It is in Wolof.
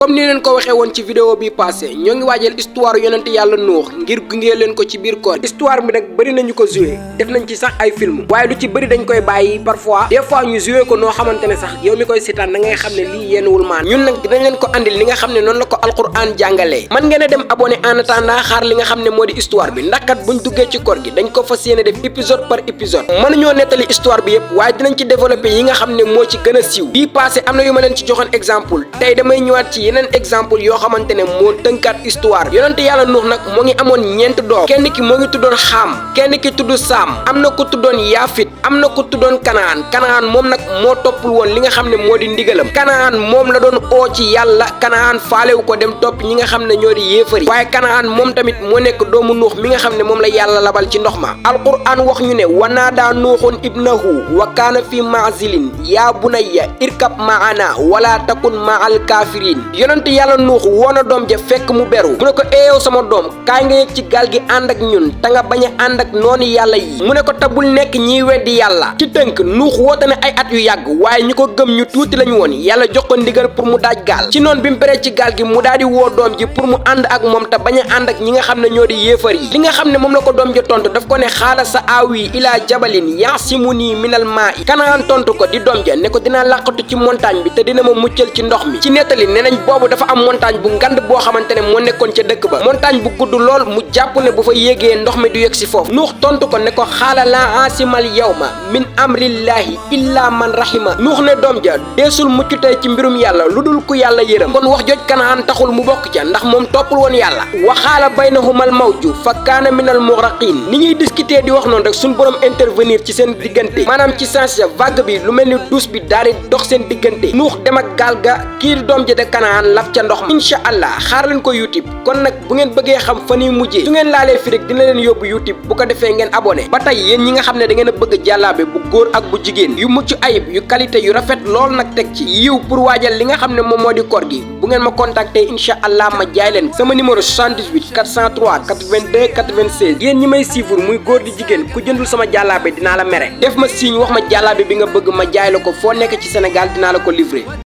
comme ni leen ko waxee woon ci vidéo bi passé ñoo ngi waajal histoire yonent yàlla Nuux ngir gunge leen ko ci biir koor histoire bi nag bëri nañu ko joué def nañ ci sax ay film waaye lu ci bëri dañ koy bàyyi parfois des fois ñu joué ko noo xamante ne sax yow mi koy seetaan da ngay xam ne lii yéenuwul maan ñun nag dinañ leen ko andil li nga xam ne noonu la ko alquran jàngalee man ngeen a dem abonné en attendant xaar li nga xam ne moo di histoire bi ndax kat buñ duggee ci koor gi dañ ko fas yéene def épisode par épisode mënuñoo nettali histoire bi yëpp waaye dinañ ci développé yi nga xam ne moo ci gën a siiw bii passé am na yu ma leen ci joxoon exemple tey damay ñëwaat ci yeneen exemple yoo xamante ne moo tënkaat histoire yonente yàlla Nuux nag moo ngi amoon ñeent doom kenn ki moo ngi tuddoon Xaam kenn ki tudd Saam am na ko tuddoon Yaafit am na ko tuddoon Kanaan moom nag moo toppul woon li nga xam ne moo di ndigalam Kanaan moom la doon oo ci yàlla Kanaan faalewu ko dem topp ñi nga xam ne ñoo di yéefari waaye Kanaan moom tamit moo nekk doomu Nuux mi nga xam ne moom la yàlla labal ci ndox ma alquran wax ñu ne wanaadaa Nuuxun ibnahu wa kaana fi maazilin yaa bunayya irkab maana wala takun maal kaafiriin yàlla Nuux woona doom ja fekk mu beru mu ne ko eeyow sama doom kaay nga yëg ci gaal gi ànd ak ñun te nga bañ a ànd ak noonu yàlla yi mu ne ko tabul nekk ñiy weddi yàlla ci tënk Nuux woote na ay at yu yàgg waaye ñi ko gëm ñu tuuti lañu woon yàlla jox ko ndigal pour mu daaj gaal ci noonu bi mu peree ci gaal gi mu daal di woo doom ji pour mu ànd ak moom te bañ a ànd ak ñi nga xam ne ñoo di yéefar yi li nga xam ne moom la ko doom ja tontu daf ko ne xaala sa aawi ilaa jabalin yasimuni minal maa'i Kanaan tontu ko di doom ja ne ko dinaa làqatu ci montagne bi te dina ma muccal ci ndox mi ci nettali ne nañ boobu dafa am montagne bu ngand boo xamante ne moo nekkoon ca dëkk ba montagne bu gudd lool mu jàpp ne bu fa yéegee ndox mi du yegg si foofu Nuux tontu ko ne ko xaala laa asimal yawma min amrillahi illa man rahima Nuux ne doom ja deesul mucc tey ci mbirum yàlla lu dul ku yàlla yërëm kon wax jooj Kanaan taxul mu bokk ca ndax moom toppul woon yàlla wa xaala baynahumal mawju fa kaana minal mughraqiin ni ñuy discuter di wax noonu rek suñ borom intervenir ci seen diggante maanaam ci sens ya vague bi lu mel ni douche bi daal di dox seen diggante Nuux dem ak gaal ga kii doom ja de Kanaan laf ca ndox ma incha allah xaar leen ko YouTube kon nag bu ngeen bëggee xam fan yu mujjee su ngeen laalee fi rek dina leen yóbbu YouTube bu ko defee ngeen abonné ba tey yéen ñi nga xam ne da ngeen a bëgg jàllaabe bu góor ak bu jigéen yu mucc ayib yu qualité yu rafet lool nag teg ci yiw pour waajal li nga xam ne moom moo di koor gi bu ngeen ma contacter incha allah ma jaay leen sama numéro 78 403 82 96 yéen ñi may suivre muy góor di jigéen ku jëndul sama jàllaabe dinaa la mere def ma signe wax ma jàllaabe bi nga bëgg ma jaay la ko foo nekk ci Sénégal dinaa la ko livrer